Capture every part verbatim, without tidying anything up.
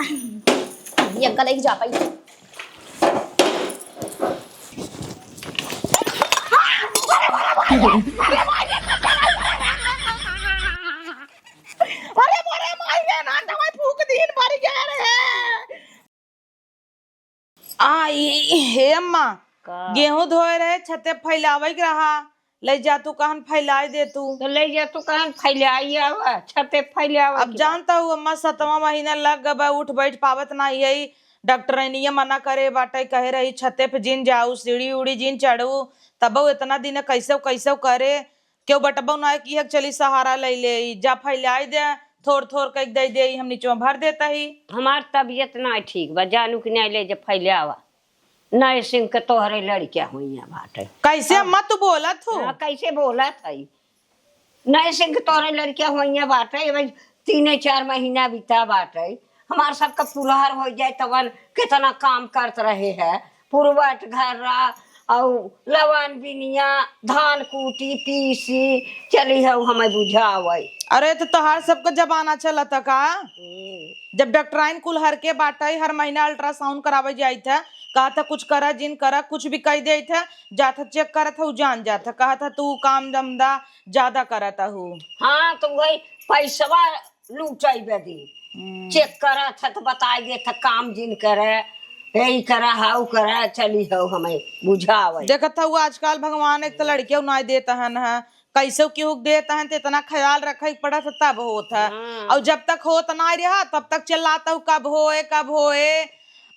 ये अंकल एक जा पाई। अरे मोरे माई रे, ना दवाई फूक दीन, मर गया रे। आई, हे अम्मा, का? गेहूं धोए रहे, छते फैलावे के रहा, ले जा तू कहन फैलाए दे तू। तो ले जा तू कहन फैलाए आवा, छते फैलाए आवा अब के। जानता हूँ अम्मा, सतवां महीना लग गबा, उठ बैठ पावत ना यही, डॉक्टरनिया मना करे बाटे, कहे रही छते पे जिन जाऊ, सीढ़ी उड़ी जिन चढ़ू, तब इतना दिन कैसे कैसे करे, केहू बटबो ना कि एक चली सहारा ले ले, जा फैलाए दे, थोड़ थोड़ के दे दे, हम नीचे भर देता ही। हमार तबीयत ना ठीक बा, जानू कि नहीं, ले जा फैलावा। नए सिंह के तोहरे लड़किया होइया बाटे। कैसे अब अम्मा तू बोलत हो? हाँ, कैसे बोलत है? नए सिंह के तोहरे लड़किया होइया बाटे, अब तीने चार महीना बीता बाटे। हमार सबका पुरहर हो जाए तवन कितना काम करत रहे है, पुरवट घर्रा और लवन बिनिया, धान कूटी पीसी, चली है हमें बुझावे। अरे तो तोहार सबका जमाना चलत का? हम्म। जब डॉक्टराइन कुल हर के बाटे, हर महीना अल्ट्रासाउंड करावे जाइत है, कहत है कुछ करा जिन करा, कुछ भी कह देत है, जात है चेक करत है, उ जान जात है, कहत है तू काम धंधा ज्यादा करत हूँ। हाँ, तो वही पैसवा लूटे बदे हम्म। चेक करत है तो बताए देत है काम जिन करे, यही करा हाउ करा, चली हो हमें बुझावे। देखत है वो आजकल भगवान एक तो लड़के उनाई देत हन है, कैसे केहू के देत हन, तो इतना ख्याल रखे के पड़त है, तब होत है। हाँ। और जब तक होत ना रहा, तब तक चिल्लात हूँ, "कब होए, कब होए?"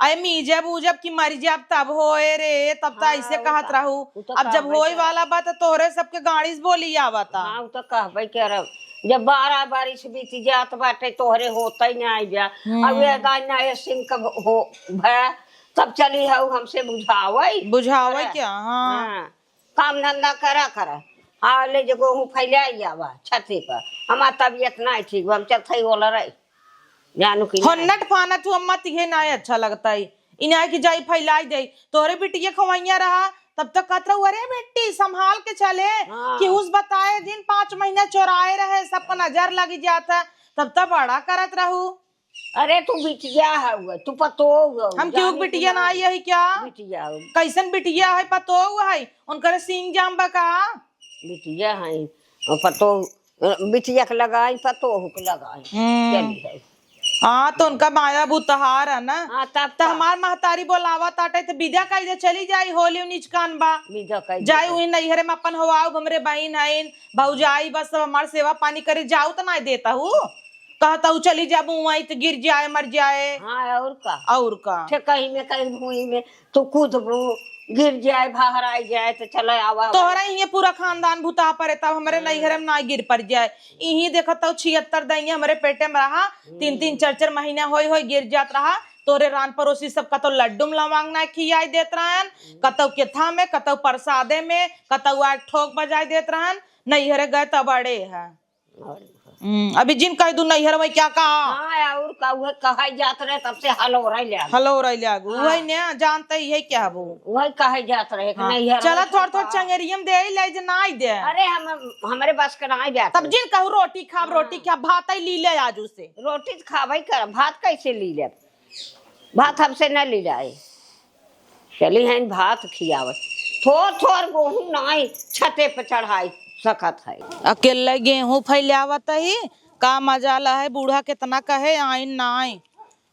अरे मीजब उजब की मर जाब, तब होए रे, तब तो हाँ, ऐसे उ कहत तो, रहू। उ तो अब जब कहबे होए करे। वाला बा, तो तोहरे सबके गाड़ी से बोली आवता। हाँ, उ तो कहबे करब। जब बारह बारिश बीत जात बाटे, तोहरे होते ना आई बा। हम्म। अब ये गाना ये सिंह का हो, भा, तब चली हऊ हमसे बुझावे। बुझावे करे। क्या? हाँ। हाँ। काम धंधा करा करा। आ ले जे गेहूं फैलाई आवा छते पर। हमार तबीयत नाई ठीक बा, हम चलत हई ओला रही। जानू कि नाई? होन्नट फानत हूँ अम्मा, तिहे नाई अच्छा लगता है। इन्हें कि जाई फैलाई दे। तोहरे बिटिया खवैया रहा, तब तक कहत रहू, "अरे बेटी, संभाल के चले।" हाँ। कि उस बताए दिन पाँच महीना चोराए रहे, सबका नजर लगी जात है, तब तक बड़ा करत रहू। अरे तू बिटिया हऊ, तू पतोह हऊ, हम केहू के जानी बिटिया ना। ना आई है क्या? बिटिया हऊ। कैसन बिटिया है, पतोह है? उनकर सींग जाम बा का? बिटिया है, और पतोह, बिटिया के लगाई, पतोह के लगाई। हम्म। चली है। हाँ, तो उनका माया बुतहार है ना। हाँ, तब तो का? हमार महतारी बोलावा ताटे, तो विदा कई दे, चली जाई, होली निचकान बा। विदा कई दे। जाई उही नैहरे में अपन होआऊ, हमरे बहिन हईन, भौजाई, बस सब हमार सेवा पानी करे, जाऊ तो ना देता हूँ। कहता हूँ चली जाबू वहीं तो गिर जाए, मर जाए। हाँ, और का? और का? ठे कहीं में, कहीं भूई में तू कूदबू, गिर जाए, बहराई जाए, तो चले आवा। तोहरा ही ये पूरा खानदान भूता परे, तब हमरे हाँ। नैहरे में ना गिर पड़ जाए। इही देखत हऊ छिहत्तर दइया हमरे पेटे में रहा, तीन तीन हम्म। चार चार महीना होई होई गिर जात रहा। तोरे रान पड़ोसी सब कतौ लड्डू में लवांग ना खियाई देत रहन, हम्म। कतौ केथा में, कतौ प्रसादे में, कतौ आग ठोक बजाई देत रहन। नैहरे गए तब अड़े है। और हम्म, अभी जिन कह दू नैहर में क्या कहा? हाँ, और का, उहे कहे जात रहे, तब से हलो रह ले आगू। हलो रह ले आगू, हाँ। उहे ने जानते ही है क्या वो? उहे कहे जात रहे कि हाँ। नैहर चला में थोड़ थोड़ का। चंगेरियम दे ही ले जे नाई दे। अरे हम, हमरे बस के नाई बात तब है। जिन कहू रोटी खाब, हाँ। रोटी खाब, भात ही ली ले आज उसे। रोटी तो खाबे कर, भात कैसे ली ले? भात हमसे न ली जाए। चली हैं भात खियावत। थोर थोर गेहूं नाई छते पे चढ़ाई सकत है। अकेले गेहूं फैलावत ही, का मजाल है, बूढ़ा केतना कहे आइन नाई।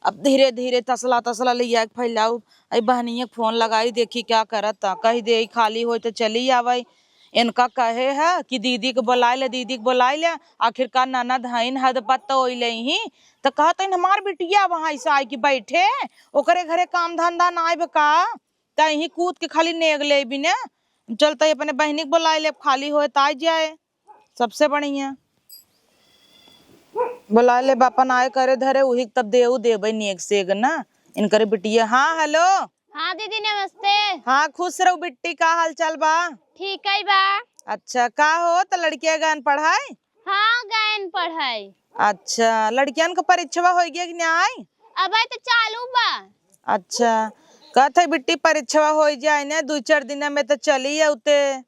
अब धीरे धीरे तसला तसला लिया के फैलाऊ। आई बहनिया के फोन लगाई, देखी क्या करत, कही दे खाली होई तो चली आवई। इनका कहे है कि दीदी के बोलाए ले, दीदी के बोलाए ले, आखिरकार ननद हईन, हद पत्त ओइले ही। त कहत हईन, "हमार बिटिया वहाँ ऐसा आए कि बैठे, ओकरे घरे काम धंधा ना आइब का?" त यहीं कूद के खाली नेग ले बिने, चलते अपने बहिनी के बोलाए ले, खाली होए त आ जाए, सबसे बढ़िया। बोलाए ले, बापन आए करे धरे, उही के तब देऊ देबे नेग सेग ना, इनकरे बिटिया। हाँ, हेलो। हाँ दीदी, नमस्ते। हाँ, खुश रहू बिट्टी, का हाल चाल बा? ठीक है बा। अच्छा, का हो, त लड़किया गयन पढ़ाई? हाँ, गयन पढ़ाई। अच्छा, लड़कियन क परीक्षवा होइ गया कि नाई? अबे त चालू बा। अच्छा, कहत है बिट्टी, परीक्षवा होइ जाए ने, दुई चार दिन में त चली अउते।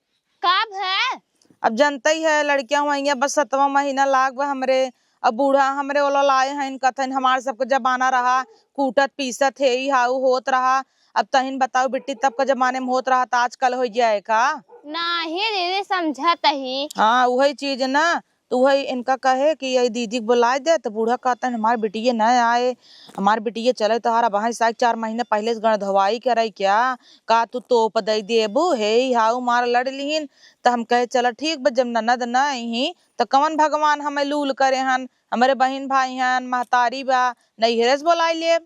कब है? अब जनते ही है, लड़किया हुआ बस सतवां महीना लाग बा हमरे, अब बूढ़ा हमरे ओला लाए हइन, कथइन हमार सबके जमाना रहा, कूटत पीसत हे, ई हाउ होत रहा। अब तहिन बताओ बिट्टी, तब का जमाने में होत रहा, त आजकल होइ जाए का? नाही दीदी, समझत ही। हाँ, उहइ चीज ना, त उहइ इनका कहे कि ये दीदी के बोलाइ दे, त बूढ़ा कहतन, "हमार बिटिये न आए, हमार बिटिये चले तोहार, अब साइक चार महीने पहिले से गण धोवाई करइ क्या? का तू तोप दइ देबू? हे, ई हाउ मार लड़ लिहिन।" त हम कहे, "चला ठीक बा, जब ननद न अइहीं, त कवन भगवान हमें लूल करे हन? हमरे बहिन भाई हन, महतारी बा, नैहरे से बोलाइ लेब।"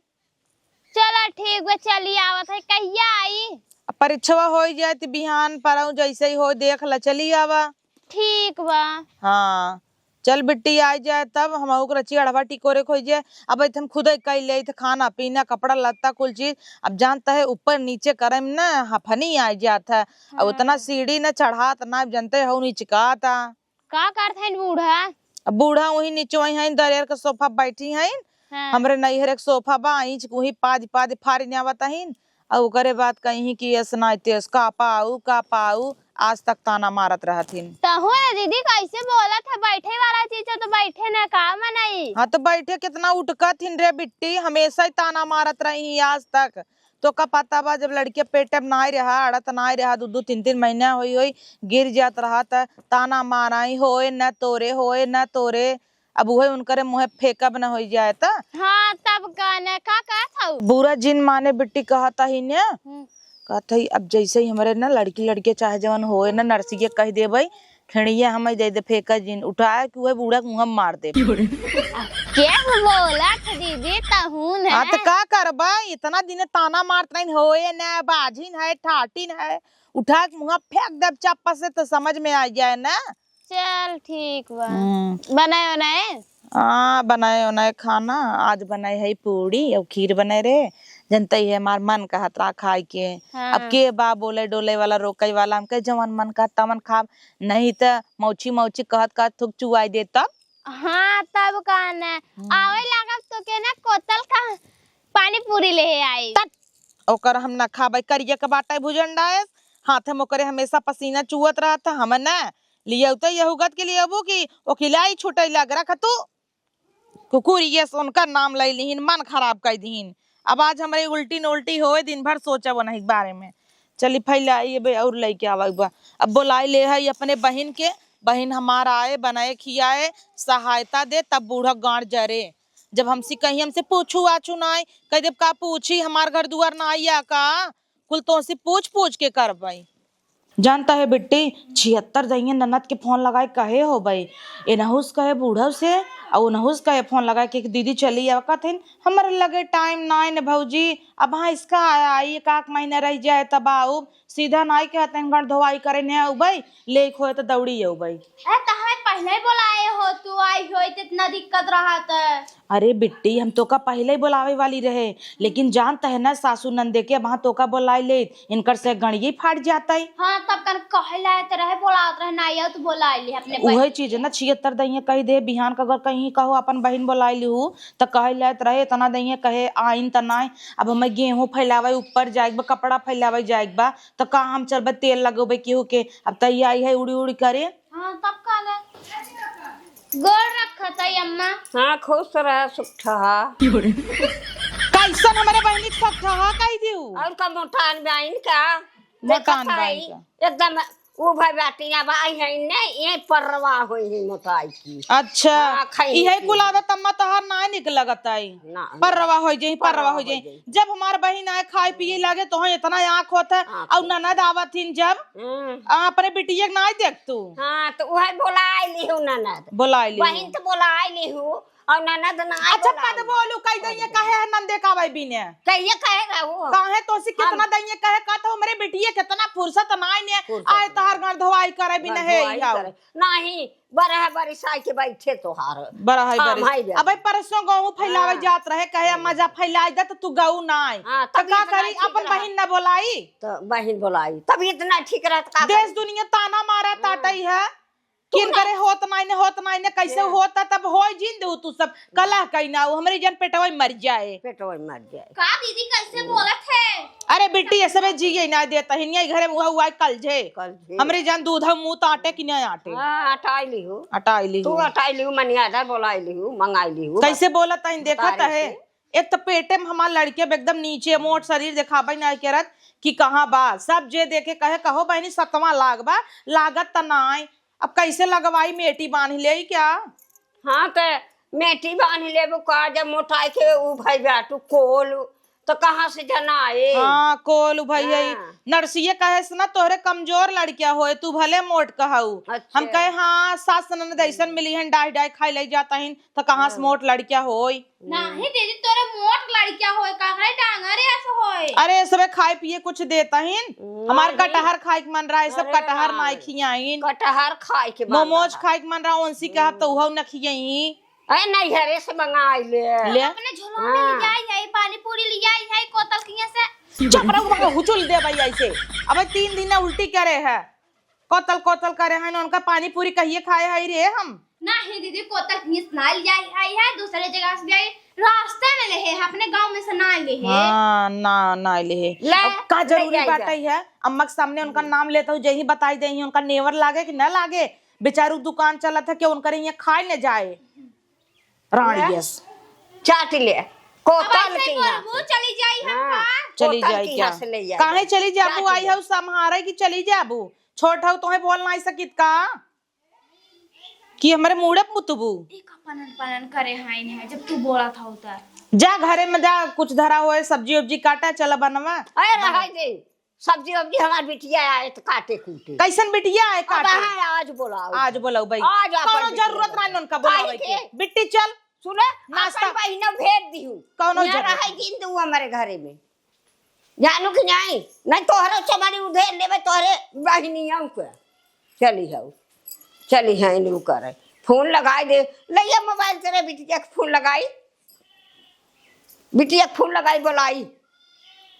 चला ठीक बा, चली आवत है। कहिया आई? अब परीक्षवा होइ जाए त बिहान परऊ जइसे ही होइ देख ल, चली आवा। ठीक बा। हाँ, चल बिट्टी आइ जाए तब हमहू के रची अढ़वा टिकोरे खोइ जाए। अब इथन खुदे कइ ले, इथे खाना पीना, कपड़ा लत्ता कुल चीज। अब जानत है ऊपर नीचे करे में न हफनी आइ जात है। अब उतना हाँ। सीढ़ी न चढ़ात ना, अब जानते हो निचकात आ। का करत हइन बूढ़ा? अब बूढ़ा वहीं नीचे वहीं हइन, दरेर के सोफा बैठी हइन। हाँ। हमरे नैहर एक सोफा बा, ईंच वहीं पाद पाद फारि न्यावत हइन। अउ ओकरे बाद कहीं कि एस नाई तेस, का पाऊ, का पाऊ, आज तक ताना मारत रहत हिन। तहु ना दीदी, कैसे बोलत है? बैठे वाला चीज है तो बैठे ना, का मनई? हाँ, तो बैठे कितना उठकत हिन रे बिट्टी, हमेशा ही ताना मारत रही आज तक। तोका पता बा, जब लड़किया पेटे में नाई रहा, अड़त नाई रहा, दू दू तीन तीन महीना होई होई, गिर जात रहा, त ताना माराई, "होए न तोरे, होए न तोरे।" अब उहे उनकरे मुँहे फेंकब न होई जाए त। हाँ, तब का न, का कहत हऊ? बुरा जिन माने बिट्टी कहत ही न। हम्म। कहत ही, अब जैसे ही हमरे न लड़की लड़के चाहे जवन होए न, नरसिया कहि देबइ, खेड़िया हमें दे दे, फेंका जिन, उठाए के उहे बूढ़ा के मुँह में मार दे। के बोलत है दीदी, तहून हाँ, है? तो का करबा, इतना दिन ताना मारत रही, होए न, बाझिन है, ठाटिन है, उठा के मुँह फेंक देब चप्पल से, तो समझ में आ जाए ना। चल ठीक बा। हम्म। बनाए उनाए? हाँ, बनाए उनाए खाना। आज बनाए है पूड़ी और खीर बनाए रे। जनते ही है, हमार मन कहत रहा खाए के। हाँ। अब के बा बोले डोले वाला, रोके वाला? हम कहे, "जवन मन कहत तवन खाब, नहीं त मौछी मौछी कहत कहत थुक चुआई दे तब।" हाँ, तब का न। हम्म। आवे लागब तो के ना कोतल का पानी पूरी लेहे आई। तत, ओकर हम ना खाबै, करिया के बाटे भुजन डायस, हाथे में ओकरे हमेशा पसीना चुअत रहत, हम ना लियौते यहूगत के लियबू कि ओकिलाई छुटै लग रख तू। कुकुर ये से उनका नाम ले लिहिन, मन खराब कर दिहिन। अब आज हमरे उल्टी न उल्टी होए, दिन भर सोचब उन्हीं के बारे में। चली फैला ये बे और लेके आवे बा। अब बोलाई ले है अपने बहिन के, बहिन हमार आए, बनाए खियाए, सहायता दे, तब बूढ़ा गांड जरे। जब हमसे कहीं हमसे पूछू आछू नाई, कह देब का पूछी, हमार घर दुआर नाई आ का? कुल तोहसे पूछ पूछ के करबई। जानता है बिट्टी, छिहत्तर दइये ननद के फोन लगाए कहे होबई, एनहू से कहे बूढ़व से, और ओनहू से कहे फोन लगाए कि दीदी चली आवा, कहथिन, "हमरे लगे टाइम नाई न भौजी, अब हाँ इसका आई, एक आध महीना रह जाए तब आउब।" सीधा नाई कहते हैं, गण धोवाई करे ने अउबई, लेक होए त दौड़ी अउबई। अरे, त हमें पहिले बोलाए हो, तू आई हो, त इतना दिक्कत रहत है। अरे बिट्टी, हम तोका पहिले ही बोलावे वाली रहे, लेकिन जानत है ना, सासू नंदे के वहाँ तोका बोलाए ले, इनकर से गणिये फाट जाता है। हाँ, तब कन कहे लायत रहे, बोलावत रहे, ना आया तो बोला ले अपने उहे पहिले। चीज है ना, छिहत्तर दइये कह दे, बिहान का अगर कहीं कहो अपन बहिन बोलाए लिहू, त कहे लायत रहे, इतना दइये कहे आइन त नाय। अब हमें गेहूं फैलावे ऊपर जाएक बा, कपड़ा फैलावे जाएक बा, त का हम चलबे तेल लगोबे केहू के? अब तैयारी है उड़ी उड़ी करे। हाँ, तब का ले? गोड़ रखत है अम्मा। हाँ, खुश रह, सुख ठहा। कैसन हमरे बहिनी के सुख ठहा कह दियो? और का मोटान बाइन का? मोटान देखत बाइन है, का? एकदम उ भाई बाटी अब आई है ने, ये परवा होई है मोटाई की। अच्छा, हाँ, खाई इहे की। कुल आदत अम्मा तोहार ना निक लगत आई। ना, ना। परवा होई जाई, परवा परवा होई होई जाई। जाई। जब हमार बहिन आए खाए पिए लागे तो इतना आँख होत है, आँख और होत। ननद आवत हिन जब, हम्म। आ, अपने बिटिया के नाई देख तू। हाँ, तो उहे बोलाए लिहू ननद। बोलाए लिहू। बहिन तो बोलाए लिहू, और ननद नाई अच्छा, बोलाए। पद बोलू, कह दइये, कहे है नंदे का भाई बिने। कहिए कहे रहू। काहे तो सी हम कितना दइये कहे का, तो हमरे बिटिया कितना फुर्सत नाई ने, फुर्सत आए नाई। तोहार गण धोवाई करे भी घर नहीं धोवाई है। करे। नहीं, बरह बरिस आए के बैठे तोहार। बरह हाँ, बरिस। भाई बहन। अबे परसों गहूं फैलावे हाँ। जात रहे, कहे, "अम्मा जा फैलाई दे," तो तू गऊ ना आए। हाँ, तो तब का इतना करी, ठीक अपन रहा। बहिन न बोलाई? तो बहिन बोलाई, तब इतना ठीक रहत का देश करी? दुनिया ताना मारा हाँ। ताटई है। तू किन ना करे होत नाई ने, होत नाई ने, कैसे हैं? होता तब होई जिन देहू तू सब। कलह कई ना, उ हमरे जन पेटवा मर जाए। पेटवा मर जाए। का दीदी कैसे बोलत है? अरे बिट्टी, ये सबे जिए ना देता हिन, ये घरे में हुआ, हुआ कल जे। कल जे। हमरे जन दूध मुँह तो आटे कि नहीं आटे? हाँ, अटाई लिहू। अटाई लिहू। तू अटाई लिहू, मनियादर बोलाई लिहू, मंगाई लिहू। कैसे बोलत है, देखत है। एक तो पेटे में हमार लड़के अब एकदम नीचे मोट शरीर देखाबे ना करत कि कहाँ बा। सब जे देखे कहे, "कहो बहिनी, सतवाँ लाग बा, लागत त नाय।" अब कैसे लगवाई, मेटी बांध लेई क्या? हाँ, त मेटी बांध लेबू का, जब मोटाई के उ भई बाटू कोल, त कहाँ से जनाए? हाँ, कोल उ भई है। हाँ। नरसिए कहे से ना, "तोहरे कमजोर लड़किया होए, तू भले मोट कहऊ।" अच्छा। हम कहे, "हाँ, सास ननद ऐसन मिली हन, डाह डाह खाई लई जाता हिन, त कहाँ से हाँ। मोट लड़किया होई?" नाही दीदी, तोरे मोट लड़किया होए, का करे डांगर ऐसे होए? अरे, सबे खाए पिए कुछ देता हिन। हमार कटहर खाए के मन रहा है, सब कटहर नाई खियाइन। कटहर खाए के मन मोमोज रहा। खाए के मन रहा, उनसी कहा तो उहउ न खियाई। अरे, नैहरे से मंगाई ले। ले। अपने झोला में हाँ। ले आई है, पानी पूरी ले आई है, कोतल किया से। चुप रहो, मगर हुचुल दे भाई ऐसे। अबे तीन दिन ना उल्टी करे है। कोतल कोतल करे हैं, उनका पानी पूरी कहिए खाए है रे हम। नाही दीदी, कोतल किस ना ले आई है, दूसरे जगह से ले आई, रास्ते में ले है, अपने गांव में से ना ले है। हाँ, ना, ना ले है। ले, अब का ले जरूरी आई बात जा। है, अम्मा के सामने उनका नाम लेता हूँ, जही बताई दे, उनका नेवर लागे कि ना लागे, बेचारू दुकान चलत है, कि उनकर यहाँ खाए न जाए। रानी ले। यस। चाट ले। कोतल अब ऐसे के यहाँ करबू, से। चली जाई हम हाँ, का? चली कोतल जाई के क्या? यहाँ से ले जाई। काहे चली जाबू? चाट आई ले। हऊ सम्हारे कि चली जाबू? छोट हऊ, तोहे बोल नाई सकित का? कि हमरे मूड़े मुतबू? ई का पनन पनन करे हाइन है, जब तू बोलत हऊ त। जा घरे में जा, कुछ धरा होए, सब्जी उब्जी काटा, चला बनवा। अरे बना। रहाई दे। सब्जी वब्जी हमार बिटिया आए त काटे कूटे। कैसन बिटिया आए अब काटे? हाँ, आज बोलाओ। आज बोलाओ भाई। आज अपन कौनो बिटिया जरूरत बोलाओ। नहीं उनका बोलावे काहे के। के? बिट्टी चल। सुने, नाश्ता। अपन बहिनो भेज दिहू। कौनो ना जरूरत रहे नहीं। जिन दू हमारे घरे में। जानू कि नहीं? नहीं तोहरो चमड़ी उधेर लेबे तोहरे बहिनियों के। चली हऊ। चली हैं इनू करे। फोन लगाई दे। लइया मोबाइल तेरे बिटिया के फोन लगाई। बिटिया के फोन लगाई, बोलाई।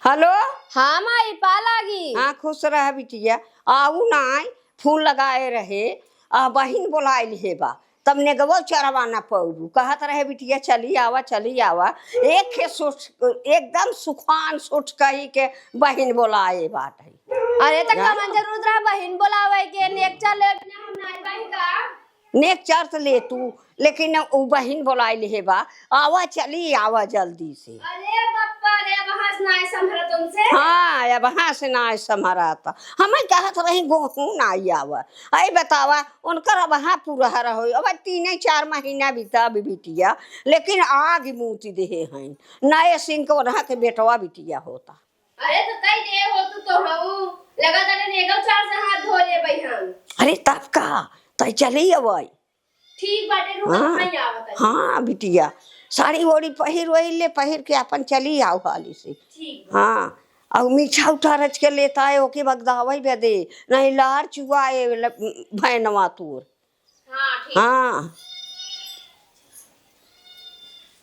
हेलो? हाँ माई, पा लागी। हाँ, खुश रह बिटिया। आऊ नाई, फोन लगाए रहे, आ, बहिन बोलाइल हे बा। तब नेगवो चरवा ना पौलू। कहत रहे बिटिया, "चली आवा, चली आवा।" एक खे सोच, एकदम सुखान सोच कही के बहिन बोलाए बाटे। अरे, त हाँ? कवन जरूरत रहा बहिन बोलावे के? नेक चले बिना हम नाई बहिन का? नेक चर्च ले तू, लेकिन उ बहिन बोलाइ लिहे बा, आवा चली, आवा जल्दी से। अरे बप्पा रे, अब हाथ नाय संभरत उनसे। हाँ, अब हाथ से नाय संभरत। हमें कहत रही गोहूँ नाय आवा। आई बतावा, उनकर अब हाँ पूरा रहो, अब तीन चार महीना बीता अभी बिटिया, लेकिन आग मूत देहे हैं। नए सिंह के ओढ़ा के बेटवा बिटिया होता। अरे तो कई दे हो तू तो हऊ, लगा तारे नेगो चार से हाथ धो लेबै हम। अरे तब का, तै चली अबै। ठीक बाटे, रुक, हाँ, हम आवत हई। हाँ बिटिया, साड़ी ओड़ी पहिर वही ले, पहिर के अपन चली आओ हाली से। ठीक बा। हाँ, और मीठा उठा रच के लेता है, ओके बगदावई बे दे, नहीं लार चुआ ए ल-, भैनवा तोर। हाँ, ठीक। हाँ।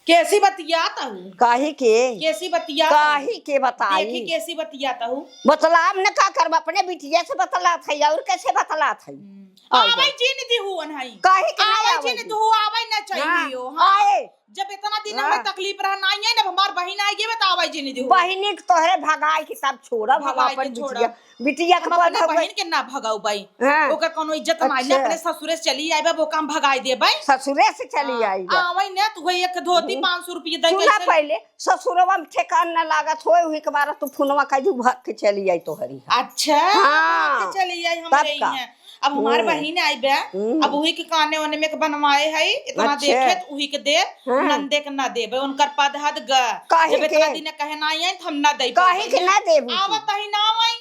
कैसी बतियात हूँ? काहे के? कैसी बतियात हूँ? काहे के बताई? देखी कैसी बतियात हूँ। बतलाम न का करब, अपने बिटिया से बतलात है और कैसे बतलात है? हम्म। आवे जिन दिहु अनहई। काहे के नहीं आवे आवे जिन दिहु? दिहु, आवे न चाहिए हाँ, हो, हाँ। आए। जब इतना दिन हाँ। हमें तकलीफ रहा, नहीं है ना, हमार बहिन आई गई, बतावे जिन दिहु। बहिनी के तोहरे भगाई के तब छोड़ब हम भगाई के अपन छोड़ब। बिटिया। बिटिया के हम अपने पढ़ावे। बहिन के ना भगाऊ बाई। हाँ। ओकर कोनो इज्जत ना, अच्छा। अपने ससुरे से चली आइबा, वो काम भगाई देबै। ससुरे से चली हाँ, आइबा। आवै ने, तू एक धोती हम्म। पाँच सौ रुपये दे सुना कैसे पहले, ससुरवा में ठेकान ना लागत होए, वही के बारे तू फोनवा कह दू, भाग के चली आई तोहरी। अच्छा, हाँ। भाग के चली आई तब हमरे का? यहाँ। अब हमार हम्म। बहिन आइबे, हम्म। अब वही के काने ओने में के बनवाए है, इतना अच्छा। देखे तो वही के दे, हाँ। नंदे के ना देबे, उनकर पद हद ग। काहे जब इतना के? दिन कहे ना आई, तो हम ना दे काहे पाबे। के ना देबू तू? आवत ही ना आई।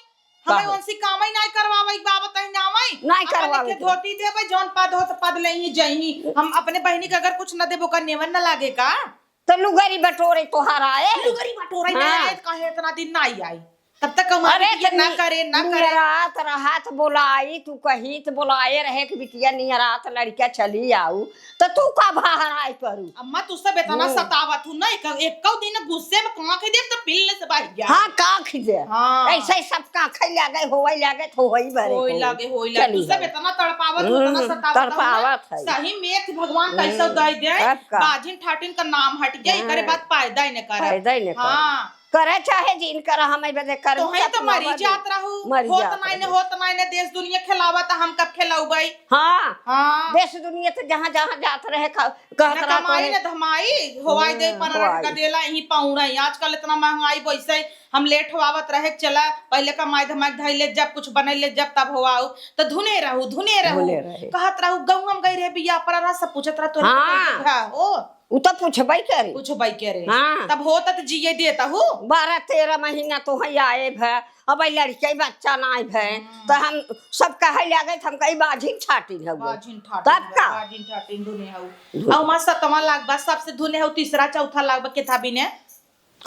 हमें काहे? उनसे कामई नाई करवावे के बा, बताई ना आवई। नाई अब करवावे के के बा। धोती देबे, जौन पद हो तो पद लेही जइही। हम अपने बहिनी के अगर कुछ न देबो, ओकर नेवन न लागे का? तो लुगरी बटोरे तोहार आए। लुगरी बटोरे ना हाँ। आए, तो काहे इतना दिन नाई आई? तब तक कमाई अरे, बिटिया तो ना नि-, करे, ना करे। नियरात रहत बोलाई, तू कही तो बोलाए रहे कि बिटिया नियरात लड़का चली आऊ, तो तू का बाहर आई परू? अम्मा, तू सब इतना हम्म। सतावत हूँ ना, एक, एक दिन गुस्से में कांख दे तो पिल्ले से बाहर गया। हाँ, कांख दे। हाँ। ऐसे ही सब कांखे लागे, होए लागे, तो होई बरे होई को। लागे, होई लागे। चली तू सब जाओ। इतना तड़पावत हूँ, इतना हम्म, सतावत हूँ ना। तड़पावत है। सही में एक भगवान कैसे हम्म, दे दे, तब का? बाजिन ठाटिन का नाम हट गया, एकरे हाँ। बाद फायदा ही न करे। फायदा ही न करे। हाँ। करे चाहे जिन करे, हमें बदे कर तोहई तो मरी जात रहू। मरी होत जात नाई ने, रहू। होत नाई ने, देश दुनिया खेलावा त हम कब खेलौबई? हाँ। हाँ। देश दुनिया तो जहाँ, जहाँ जात रहे, ख-, कहत न रहा कमाई तोहे। न धमाई, होवाई दे हम्म, पराठा होवाई। का देला, यहीं पाउड़ा ही। आजकल इतना महंगाई, वैसे ही हम लेट होवावत रहे, चला, पहले कमाई धमाई धई ले, जब कुछ बनई ले, जब तब होवाऊ। तो धुने रहू, धुने रहू। धुने रहे। कहत रहू, गौं हम गई रहे बिया पर रहा, सब पूछत रहा, तोरे हाँ। पता है, हाँ, ओ। उ त पूछबई करे। पूछबई करे। हाँ। तब होत त जिए देता हूँ। बारह तेरह महीना तोहई आए भे, अब ई लड़के बच्चा नाई भे, हम्म। त हम सब कहे लागे, त हम कही बाझिन ठाटिन हउवे। बाझिन ठाटिन तब हउवे, का? बाझिन ठाटिन धुने हउ। धुने। अउ हमार सतवाँ लाग बा, सबसे धुने हउ, तीसरा चौथा लाग बा, केथा बिने?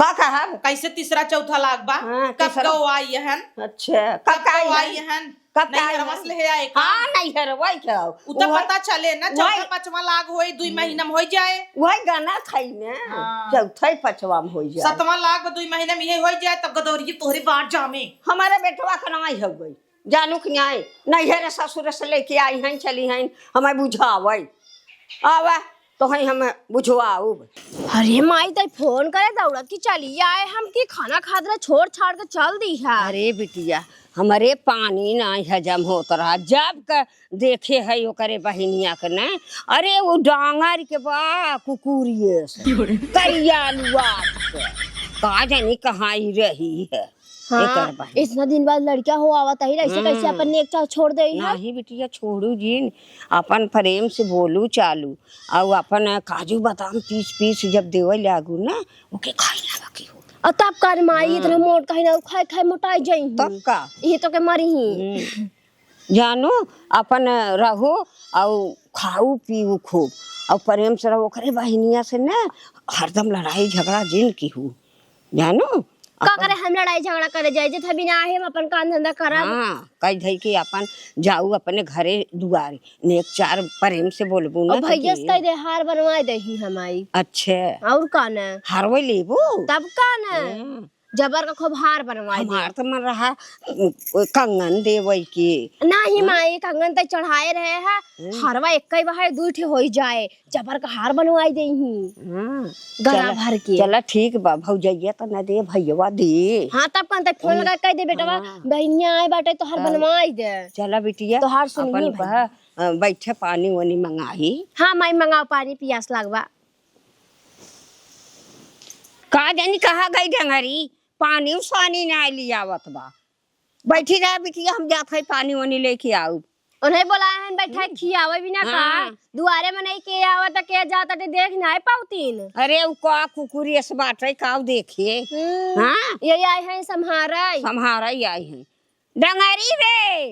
का कहब? कैसे तीसरा चौथा लाग बा? हाँ, कब तीसरा। गौ आई हन? अच्छा, कब कब का आई गौ आई हन? हन? कब का आई नैहरवा हन? से ले आए का? हाँ, नैहरवा के हउ। उ त वही, पता चले ना, चौथा वही। पाँचवा लाग होई, दुई हम्म। महीना में होई जाए। वही गाना खाई में, हाँ। चौथा ही पाँचवा में होई जाए। सतवाँ लाग दुई महीना में यही होई जाए, तब गदौरिये तोहरे बार जामे। हमारे बेटवा का नाई हउवे। जानू कि नाई, नैहर ससुर से लेके आई हैं, चली हैं, हमें बुझावे। आवा, तोहई हम बुझवाउब। अरे माई, तई फोन करे दौड़त कि चली आए, हम कि खाना खात रहे, छोड़ छाड़ के चल दी है। अरे बिटिया, हमरे पानी नाई हजम होत रहा, जब क देखे है ओकरे बहिनिया के न, अरे उ डांगर के बा कुकुरिये से, करिया लुआत के, का जानी कहाँ ई रही है। हाँ, एकर बहिन। इतना दिन बाद लड़का हो आवत ही, ऐसे कैसे हम्म। अपन नेक चाह छोड़ देई है? नाही बिटिया, छोड़ू जिन, अपन प्रेम से बोलू चालू, अउ अपन काजू बादाम पीस पीस जब देवे लागू ना, ओके खाई लागा की हो। अउ तब का रे माई, हाँ। इतना मोट कहीं ना, खाए खाए मोटाई जाई ही। तब का? ये तो के मरी ही। हम्म। जानू, अपन रहू अउ खाऊ पीऊ खूब, अउ प्रेम से रहू। ओकरे बहिनिया से ना हरदम लड़ाई झगड़ा जिन किहू, जानू। का अपन करे हम लड़ाई झगड़ा करे जाए, जे था बिना आहे हम अपन काम धंधा करब। हाँ, कई धई के अपन जाऊ अपने घरे दुआरे, नेक चार प्रेम से बोलबू ना अउ तो भैया से जी। कह दे हार बनवाए दे ही हमारी। अच्छे। अउर का ना? हारवे लेबू? तब का ना? हाँ। जबर का खूब हार बनवाए दे। हमार तो मन रहा, उ, उ, कंगन देवई के। नाही हाँ? माई, कंगन तो चढ़ाए रहे है, हम्म। हारवा एक ही बार दुई ठे होई जाए। जबर का हार बनवाई देई ही। हाँ। गला चला, भर के। चला ठीक बा, भौजैया त न दे, भैयवा दे। हाँ, तब कहन तक फोन हम्म। लगा कह दे बेटवा, हाँ। बहिनिया आए बाटे तोहार तब बनवाई दे। चला बिटिया, तोहार सुनिए अपन भैया। बह-, अ, बैठे पानी वानी मंगाई। हाँ माई, मंगाओ पानी, पियास लागबा। का जानी कहाँ गई डंगरी, पानी उसानी ना लियावत बा। बैठी रह बिटिया, हम जात है पानी वानी लेके आउब। उन्हें बोलाए हैं, बैठा है, हम्म। खियावे बिना का? हाँ। दुआरे में नहीं के आवत, के जात, ते देख नहीं पाउतीन। अरे, उ का कुकुरी अस बाटे, काउ देखे? हम्म। हाँ। ये आए हैं सम्हारा। सम्हारा ही आए हैं। डंगरी रे,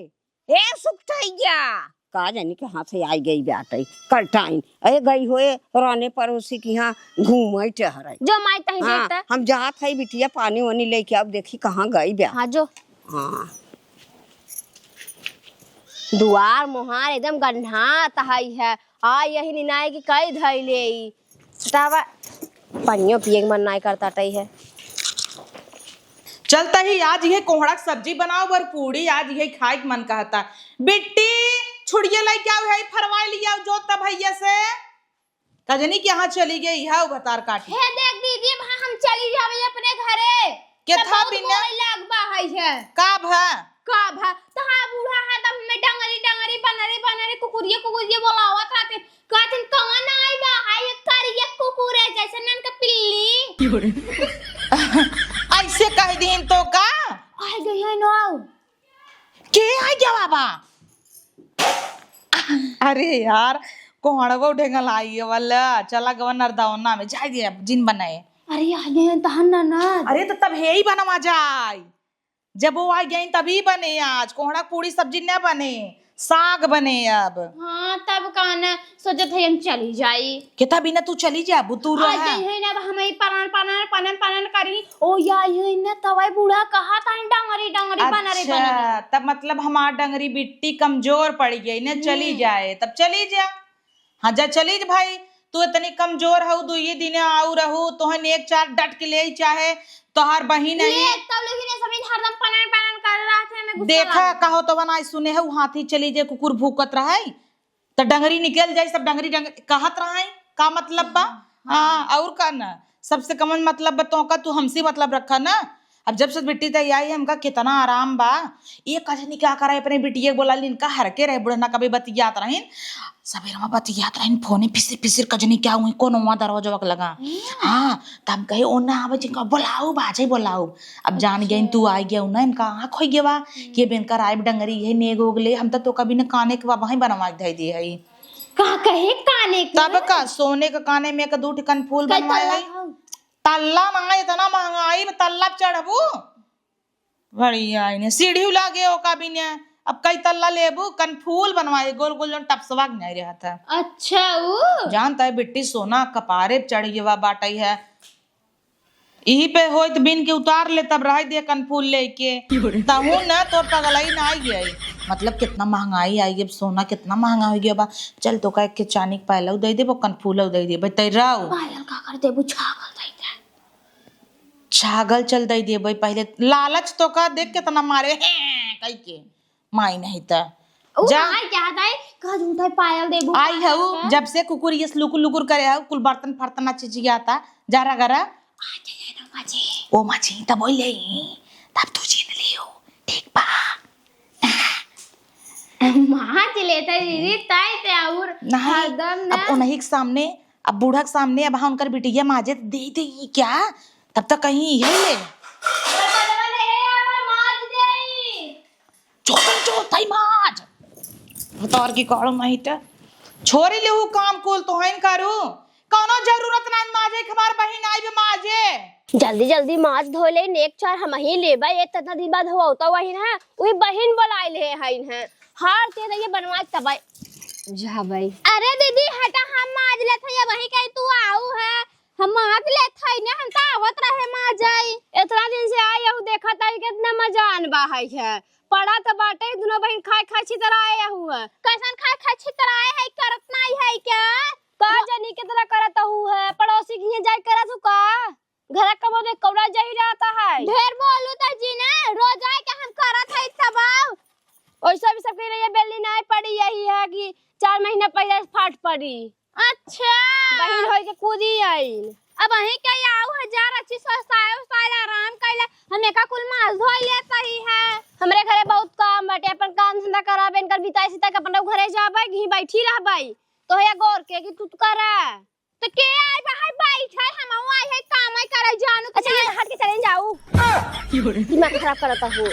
ए सुखटैया, का जानी कहाँ से आई गई बाटे, कलटाइन। ए गई होए राने पड़ोसी के यहाँ घूमे टहरे। जो माई तहीं हाँ, देखता। हम जात है बिटिया, पानी वानी लेके आउब, देखी कहाँ गई बा। हाँ, जो। हाँ। दुआर मोहार एकदम गन्हात हई है। आ यही निनाई कि कई धई ले ई। सटावा, पानियो पिए के मन नाई करता टई है। चलता ही आज ये कोहड़ा के सब्जी बनाउब अउर पूड़ी, आज ये खाए के मन कहता। बिट्टी, छुड़िया लेके आउ है, फरवाई लिया जो तब भैया से। कजनी के यहाँ चली गई है, उ भतार काटी। हे देख दीदी, अब हम चली जावे अपने घरे। के तब था बहुत बिना? बोले लाग बा है, है। का भा? का भा? तहार बूढ़ा हरदम हमें डंगरी, डंगरी, बनरी, बनरी, कुकुरिया, कुकुरिया बोलावत रहते। कहतिन, "कौन आई बा? हाय, ये करिया कुकुर है, जैसे नन के पिल्ली।" ऐसे कह दीन तो का? आई गई है नौ। के आई गया बाबा? अरे यार, कोहड़वो ढेंगल आई है वाला। चला गवा नरदौना में, जाए दे अब, जिन बनाए। अरे, आई गई है तहन ना ना। अरे, तो तब हे ही बनवा जाए। जब वो आ गई तभी बने आज, कोहड़ा पूड़ी सब्जी न बने, साग बने अब। हाँ, तब का न सोचत है हम चली जाई। केथा बिना तू चली जाबू, तू आ रहा। गई है ना, अब हम ही परान परान पनन पनन करी, ओ या ये न तवै बूढ़ा कहत हइन डंगरी डंगरी बनरी अच्छा, बनरी। तब मतलब हमार डंगरी बिट्टी कमजोर पड़ गई न, चली हम्म। जाए, तब चली जा। हाँ, जा चली जा भाई, तू इतनी कमजोर हऊ, दुइये दिन आऊ रहू, तोहन एक चार डट के ले चाहे तोहार बहिन आई। ले, तब लेकिन ये सब हरदम पनन पनन कर रहा थे, मैं गुस्सा देखा, लागल। कहो तो बनाई सुने है, हाथी चली जे कुकुर भूकत रहे, त डंगरी निकल जाई, सब डंगरी डंगरी कहत रहे, का मतलब बा? हाँ, हाँ। हाँ, और का ना, सबसे कमन मतलब बा तो का, तू हमसे मतलब रखा ना। अब जब से बिट्टी तई आई, हमका कितना आराम बा। ये कजनी क्या करे, अपने बिटिया के बोला ली, इनका हर के रहे, बुढ़ना कभी बतियात रहीन, सबेरे में बतियात रहीन, फोने फिसिर फिसिर कजनी क्या हुई, कोनो वहाँ दरवाजा के लगा। हम्म। हाँ, तब कहे, "ओ ना आवे, जिनका बोलाओ, बाजे बोलाओ।" अब जान अच्छा। गइन, तू आ गया ना, इनका आँख हो गया बा हम्म। कि अब इनका राय डंगरी है, नेग हो गले, हम तो, तो कभी न काने के बाबा ही बनवा के धई दिए है। का कहे काने के? तब का, सोने के काने में एक दू ठिकन फूल कई बनवाए तल्ला है। हौ? तल्ला ना, इतना महंगाई में तल्ला चढ़बू? बढ़िया है ने, सीढ़ी लागे ओका भी ने। अब कई तल्ला लेबू, कनफूल बनवाए, गोल गोल जौन टपसवा के नहीं रहत है। अच्छा, ऊ? जानता है बिट्टी, सोना कपारे पे चढ़ गवा बाटई है। इही पे होइत बिन के उतार ले, तब रह दे कनफूल लेके। तहू न तोर पगलई ना आई गई। मतलब कितना महंगाई आई, अब सोना कितना महंगा हो गया बा। चल तो कह के चानी के पायलऊ दे देबो, कनफूलो दे देबो, तैराऊ। पायल का कर देबू, छागल दे दे। छागल चल दे देबो, पहले लालच तो का देख कितना मारे, हैं, कह के। माई नहीं त। उ जा। माई क्या है, कह झूठा पायल देबू, आई पायल हऊ, का? जब से कुकुर ये लुकुर लुकुर करे हऊ, कुल बर्तन फर्तन अच्छे चिचियाता। जा रगरा। आ, जा, जा, ना, माँ जी। ओ माँ जी, तब बोल ले, तब तू जीत लियो, ठीक बा? माँ जी लेता दीदी, ताई ते और नहीं, हरदम ना। अब उन्हीं के सामने, अब बूढ़ा के सामने, अब हाँ उनकर बिटिया माजे दे दे, ई क्या? तब तक कहीं यही ले। बर्तनवा ले, हे, आवा, माज देई। चोतन चोत है माज। भतार की काढ़ो नहीं त। छोरी लेहू काम कुल तो हइन करू। कौनो जरूरत ना माजे के, हमार बहिन आई बे माजे। जल्दी जल्दी माज धो ले, नेक चार हम ही लेबे, ये इतना दिन बाद हो तो वही ना, वही बहिन बोलाए ले हइन है। हार ते ये बनवा तबे जाबे। अरे दीदी हटा, हम माज लेत है, वही कहीं तू आऊ है। हम माज लेत है ने, हम तो आवत रहे माज आई। इतना दिन से आई हूँ, देखत आई कितना मजान बा है, है। पड़ा त बाटे, दुनो बहिन खाए खाए छितराए हऊ है। कैसन खाए खाए छितराए है, करत नाई है क्या? का जानी कितना करत हऊ है, पड़ोसी के यहाँ जाए करत हऊ का? घर का बोले कौड़ा जाई रहता है। ढेर बोलू त जी ना, रोज आए के हम करत है सब। वैसे भी सबके लिए बेली नाई पड़ी, यही है कि चार महीना पहले फाट पड़ी। अच्छा। बहिन होई के कूदी आइन। अब अहीं के आऊ हजार अच्छी स्वस्थ आए, उस्ताए आराम कैला। हम एका कुल माल धोई लेत रही है। हमरे घरे बहुत काम बाटे, अपन काम धंधा कराबे, इनकर बिताई सिताई के अपन घरे जाबे, घी बैठी रहबे। तो हे गोर के कि तू तो करा। तो के आई बा, है बैठ है, हम आई है काम है करे जानू कि अच्छा, ना। ये हट के चले जाऊ। दिमाग खराब करता हो।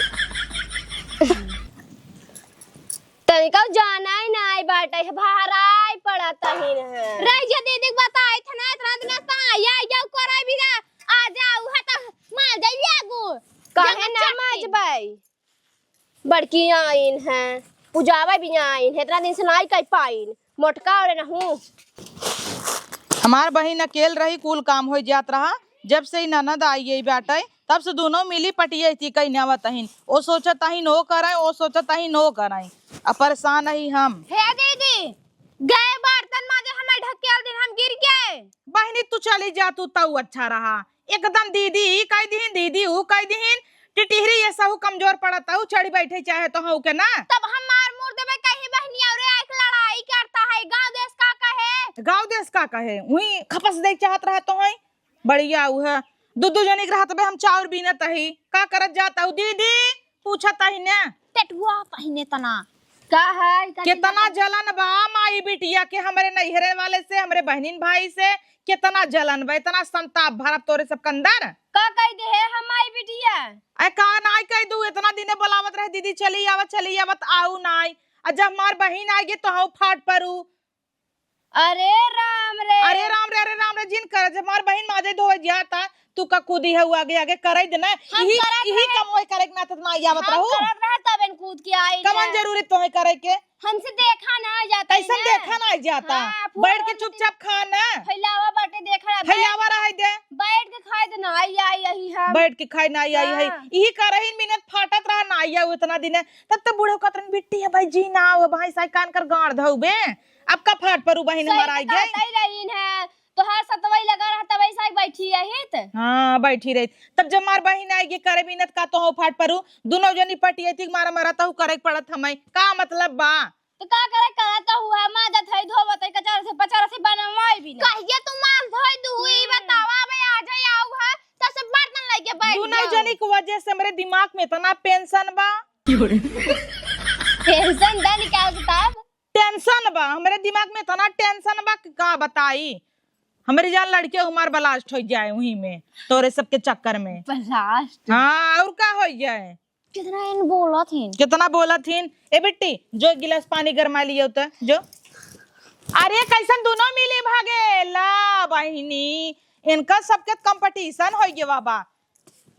तनिका जाना ही ना आई बाटे, है भाराई पड़त ही ना। रह जा दीदी के बताई था ना, इतना दिन से आई, आई जाऊ करे भी ना, आ जाऊ है तो मार जाई लागू। काहे जंगल ना चट्टी। माजबाई? बड़की आइन है, पुजावा भी आइन है, इतना दिन से नाई कह पाइन, मोटका और नहू। हमार बहिन अकेल रही, कुल काम हो जात रहा, जब से ई ननद आई गई बाटे, तब से दोनों मिली पटिया थी कहीं आवत अहिन। ओ सोचत अहिन ओ कराए, ओ सोचत अहिन ओ कराए। अब परेशान अही हम। हे दीदी, गए बर्तन माजे हमें ढकेल दिन, हम गिर गए। बहिनी तू चली जा, तू तऊ अच्छा रहा। एकदम दीदी ई कह दिहिन, दीदी ऊ कह दिहिन। टिटिहरी ये सहू कमजोर पड़त हऊ, चढ़ी बैठे चाहे तो हऊ के ना। तब हम मार मुर देबे कहीं बहिनी और एक लड़ाई करता है। गाँव देश का कहे? गाँव देश का कहे? उही खपस दे चाहत रहे तो है। बढ़िया ऊ है। दू दू जनी के रहत बे हम चाउर बीनत ही। का करत जात हऊ दीदी? पूछत ही ने। टेटुआ पहिने तना। का है? का केतना चिल्लात? जलन बा माई बिटिया के, हमरे नैहरे वाले से, हमरे बहनिन भाई से केतना जलन बा, इतना संताप भरा तोरे सब के अंदर। का कह दे है हम माई बिटिया? अरे का नाई कह दू, इतना दिने बोलावत रहे दीदी चली आवत, चली आवत, आऊ नाई। आ जब हमार बहिन आ गई तो हऊ फाट परू। अरे राम रे। अरे राम रे, अरे राम रे, जिन कर, जब हमार बहिन माजे धोवे जाता, तू का कूदी है, आगे आगे करे दे ना। हम इही, करत इही रहे। काम वही करे के नाते ना आवत हम रहू। करत रहे, तब इन कूद के आई कमन है। जरूरी तोहे करे के? हमसे देखा ना जाता है कैसन ना। देखा ना जाता? हाँ, फूल बैठ के वाला चुपचाप खा ना। फैलावा बाटे, देखा ना। फैलावा रहे दे। बैठ के खाए दे ना। बैठ के खाए ना आई है। हाँ। इही करही मिनट फाटत रहा ना आई है उतना दिन है। तब तो बूढ़े कहत रहन, "बिट्टी है भाई, जी ना आवे भाई, साई कान कर गाड़ धउबे।" अब का फाट परू बहिन सही हमारा आई तो गई। कहत ही रहीन है, तोहार सतवई लगा रहा, तबई साई बैठी रहित। हाँ, बैठी रहित। तब जब मार बहिन आई गे करे मिनट का तो हो फाट परू, दुनो जनी पटियती मारा मारा तहु करे के पड़त हमें। का मतलब बा? तो का करे, करत तो हुआ, माजत है, धोवत है, कचर से पचर से बनवाई भी ना। कहिए तू मार धोई दू, ई हम्म। बतावा, मैं आ जाई आऊ है, तब से बर्तन लेके बैठ दुनो गया हूँ। जनी की वजह से हमरे दिमाग में इतना टेंशन बा। टेंशन दा निकाल के तब। टेंशन बा, हमरे दिमाग में इतना टेंशन बा कि का बताई। हमरे जान लड़के हमार ब्लास्ट हो जाए वहीं में, तोरे सबके चक्कर में। ब्लास्ट? हाँ, और का हो जाए? कितना इन बोलत हिन। कितना बोलत हिन। ए बिट्टी, जो एक गिलास पानी गरमा लियो त, जो। अरे, कैसन दुनो मिली भागे? ला बहिनी, इनका सबके कंपटीशन हो गया बा।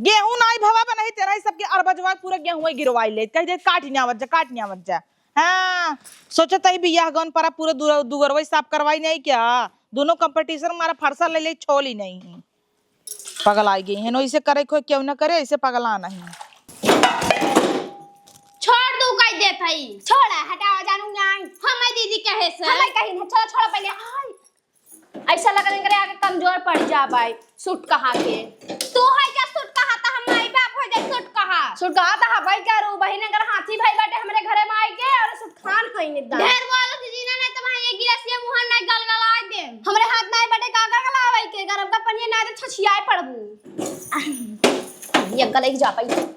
गेहूं नाई भवा बनाई, तेरा ही सबके अरबजवा पूरा गेहूं गिरवाई ले। कह दे, "काट नहीं आवत जा, काट नहीं आवत जा।" हाँ, सोचत ही बियाह गौन परा पूरा दुर-, दुअरवा साफ करवाई नहीं क्या? दुनो कंपटीशन मारा फरसा ले ले, छोली नहीं। पगलाई गई है, नो इसे करे कोई क्यों ना करे, इसे पगला नहीं। छोड़ दू, कह देत हई। छोड़ा, हटावा, जानू नहीं। हम दीदी कहे से। हम कहीं नहीं, छोड़ा, छोड़ा पहले। आई। ऐसा लग रहा है आगे कमजोर पड़ जा भाई, सूट कहा के। तू है क्या सूट कहा? ता हम माई बाप हो जाए सूट कहा। सूट कहा ता हवाई करू, बहिन अगर हाथी भाई बाटे हमरे घरे में आई के और सूट खान है नहीं दा। ढेर बोलो दीदी ना, नहीं तो भाई एक गिलास ये मुंह में गलगलाए दे। हमरे हाथ नहीं बटे का गलगलावे के, गरम का पनिया ना दे छछियाए पड़बू। ये गले की जा पाई।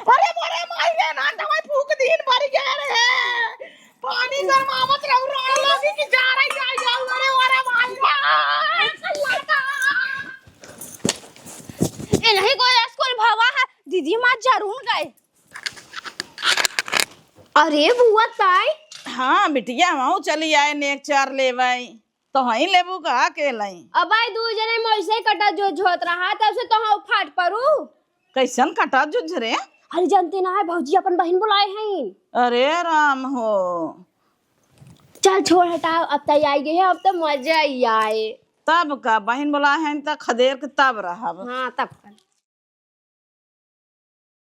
अरे मोरे माई गे, नान दवाई फूक दीन भर गया रे। पानी गरमावत रहू, रोड़ा लगी कि जा रही, जा, जा, अरे, अरे माई गे। ए, नहीं कोई स्कूल भवा है, दीदी माँ जरूर गए। अरे बुआ ताई। हाँ बिटिया, हम चली आए नेक चार लेवाई। तो हई लेबू का के लई? अब आई दू जने में ऐसे ही कटा जुझ होत रहा, तब से तो हम फाट परू। कैसन कटा जुझ रे? अरे जानते ना है, भौजी अपन बहिन बुलाए हैं। अरे राम हो। चल छोड़ हटाओ, अब तो आई गई है, अब तो मजा ही आए। तब का बहिन बुलाए हैं तो खदेर के तब रहब। हाँ तब।